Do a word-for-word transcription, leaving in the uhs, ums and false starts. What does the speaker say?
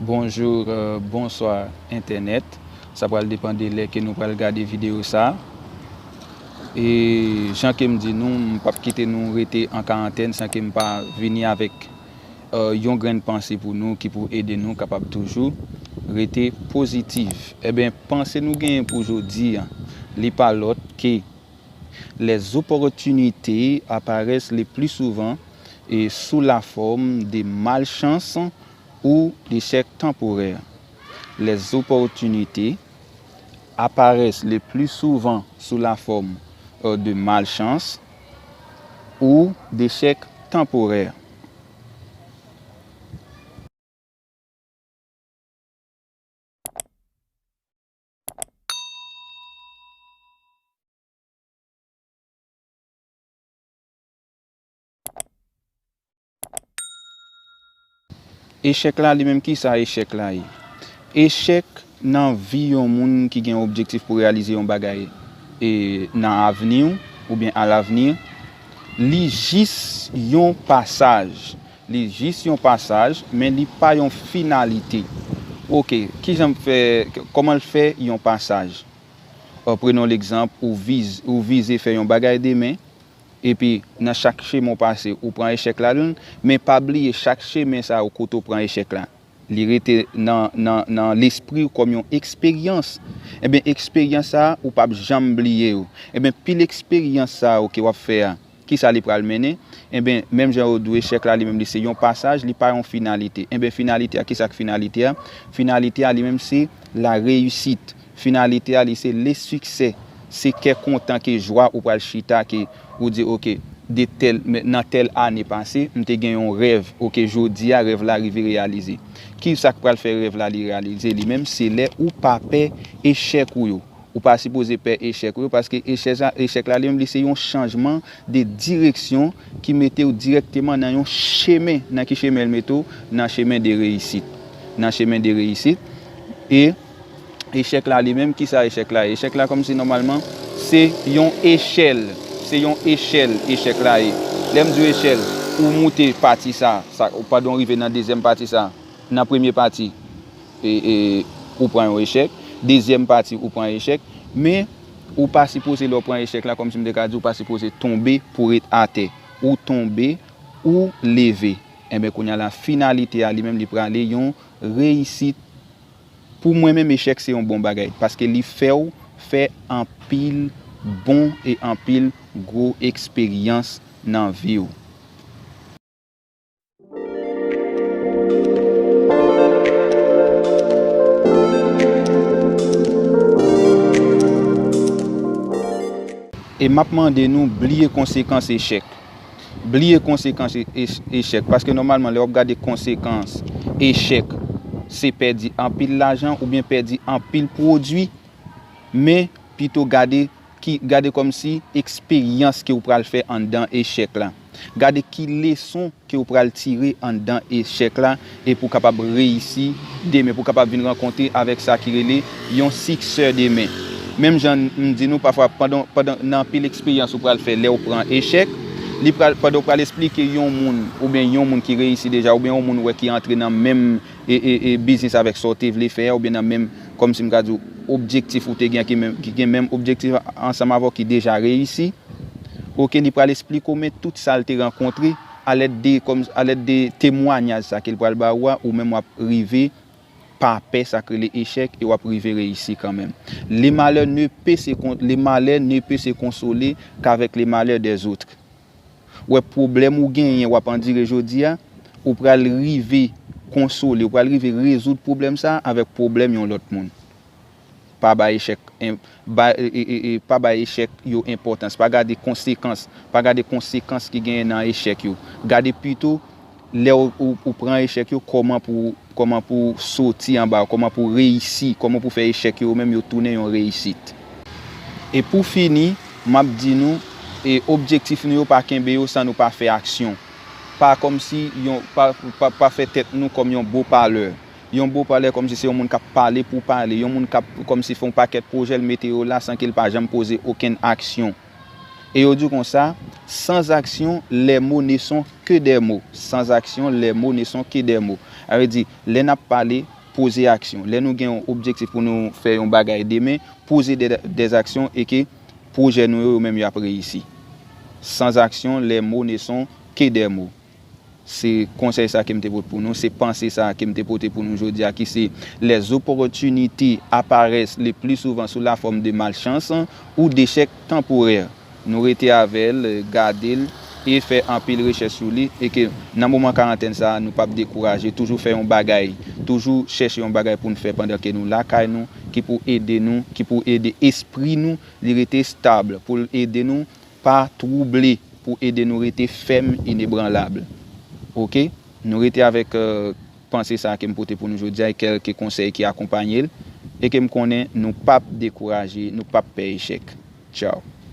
Bonjou, euh, bonswa entènèt. Sa pral depann de lè ke nou pral gade videyo sa. E jan ke m di nou, m p ap kite nou rete an karantèn san ke m pa vini avèk, euh, yon grenn panse pou nou ki pou ede nou kapab toujou rete pozitif. Ebyen, panse nou genyen pou jodi a, li pa lòt ke les opportunités apparaissent le plus souvent et sous la forme de malchance ou d'échec temporaire. Les opportunités apparaissent le plus souvent sous la forme, euh, de malchance ou d'échec temporaire. Echèk la, li menm, kisa echèk la ye? Echèk nan vi yon moun ki gen objektif pou reyalize yon bagay, e, nan avni w, oubyen alavni, li jis yon pasaj. Li jis yon pasaj, men li pa yon finalite. Oke, kijan fè, kòman l fè yon pasaj? Euh, prenons l'exemple, ou viz-, ou vize fè yon bagay demen, epi nan chak chemen w pase, ou pran echèk ladan l, men pa bliye chak chemen sa yo kote w pran echèk la. Li rete nan, nan, nan lespri w kòm yon eksperyans. Ebyen, eksperyans sa a, ou p ap janm bliye yo. Ebyen, pil eksperyans sa yo ke w ap fè a, kisa li pral mennen? Ebyen, menm jan yo di w, echèk la, li menm, li se yon pasaj, li pa yon finalite. Ebyen, finalite a, kisa k finalite a? Finalite a, li menm, se la réussite. Finalite a, li se le succès. Se kè kontan, ke jwa ou pral chita, ke ou di, oke, de tèl, men nan tèl ane pase, m te gen yon rèv, oke, jodi a, rèv la rive reyalize. Kisa k pral fè rèv la li reyalize li menm? Se lè ou pa pè echèk ou yo. Ou pa sipoze pè echèk ou yo, paske echèk la, echèk la li menm, li se yon chanjman de direksyon ki mete w dirèkteman nan yon chemen. Nan ki chemen l mete w? Nan chemen de reyisit. Nan chemen de reyisit. E echèk la li menm, kisa echèk la ye? Echèk la kòmsi nòmalman se yon echèl. Se yon echèl, echèk la ye. Lè m di w echèl, ou moute pati sa, sa, pandan w rive nan dezyèm pati sa, nan premye pati, e, e, ou pran yon echèk. Dezyèm pati, ou pran echèk. Men, ou pa sipoze, lè w pran echèk la, kòmsi m te ka di, ou pa sipoze tonbe pou ret atè. Ou tonbe, ou leve. Enben, kounye a la, finalite a, li menm, li prale yon reyisit. Pou mwen menm, echèk se yon bon bagay, paske li fè w fè anpil bon e anpil gwo eksperyans nan vi w. E m ap mande nou bliye konsekans echèk. Bliye konsekans e-, e-, echèk, paske nòmalman, lè w ap gade konsekans echèk, se pèdi anpil lajan oubyen pèdi anpil pwodui, men pito gade ki, gade kòmsi eksperyans ke w pral fè anndan echèk la. Gade ki leson ke w pral tire anndan echèk la e pou w kapab reyisi demen, pou w kapab vin rankontre avèk sa ki rele yon siksè demen. Menm jan m di nou, pafwa, pandan, pandan, nan anpil eksperyans ou pral fè lè w pran echèk, li pral, pandan w pral esplike yon moun, oubyen yon moun ki reyisi deja, oubyen yon moun ou wè ki antre nan menm e, e, e biznis avèk sa w te vle fè a, oubyen nan menm, kòmsi m ka di w, objektif ou te gen, ki menm, ki gen menm objektif ansanm avè w, ki deja reyisi. Oke, li pral esplike w, men tout sa l te rankontre, alèd de, kòm, alèd de temwanyaj sa ke l pral ba ou a, ou menm w ap rive pa pè sa k rele echèk e w ap rive reyisi kanmenm. Les malheurs ne peut se con-, les malheurs ne peut se consoler qu'avec les malheurs des autres. Wè, pwoblèm ou genyen, w ap andire jodi a, ou pral rive konsole, ou pral rive rezoud pwoblèm sa a avèk pwoblèm yon lòt moun. Pa bay echèk, en-, bay, e, e, e, pa bay echèk yo enpòtans, pa gade konsekans, pa gade konsekans ki genyen nan echèk yo. Gade pito, lè w, ou, ou pran echèk yo, kòman pou, kòman pou w soti anba yo, kòman pou w reyisi, kòman pou w fè echèk yo menm yo tounen yon reyisit. E pou fini, m ap di nou, e objektif nou yo, pa kenbe yo san nou pa fè aksyon. Pa kòmsi yon, pa, pa, pa fè tèt nou kòm yon bo palè. Yon bo palè kòmsi se yon moun k ap pale pou pale, yon moun k ap kòmsi fè yon pakèt pwojè, l mete yo la san ke l pa janm poze okenn aksyon. E yo di w konsa, sans action, les mots ne sont que des mots. Sans action, les mots ne sont que des mots. Sa vle di, lè n ap pale, poze aksyon. Lè nou gen yon objektif pou nou fè yon bagay demen, poze de, des actions e ke pwojè nou yo, yo menm yo ap reyisi. Sans action, les mots ne sont que des mots. Se konsèy sa ke m te pote pou nou, se panse sa ke m te pote pou nou jodi a, ki se: les opportunités apparaissent le plus souvent sous la forme de malchance ou d'échecs temporaires. Nou rete avè l, gade l, e fè anpil rechèch sou li, e ke nan moman karantèn sa a, nou p ap dekouraje, toujou fè yon bagay, toujou chèche yon bagay pou n fè pandan ke nou lakay nou, ki pou ede nou, ki pou ede espri nou, li rete estab, pou l ede nou pa twouble, pou ede nou rete fèm, inebranlab. Oke? Nou rete avèk, euh, panse sa a ke m pote pou nou jodi a, e kèlke konsèy ki akonpanye l, e ke m konnen nou p ap dekouraje, nou p ap pè echèk. Tchaw.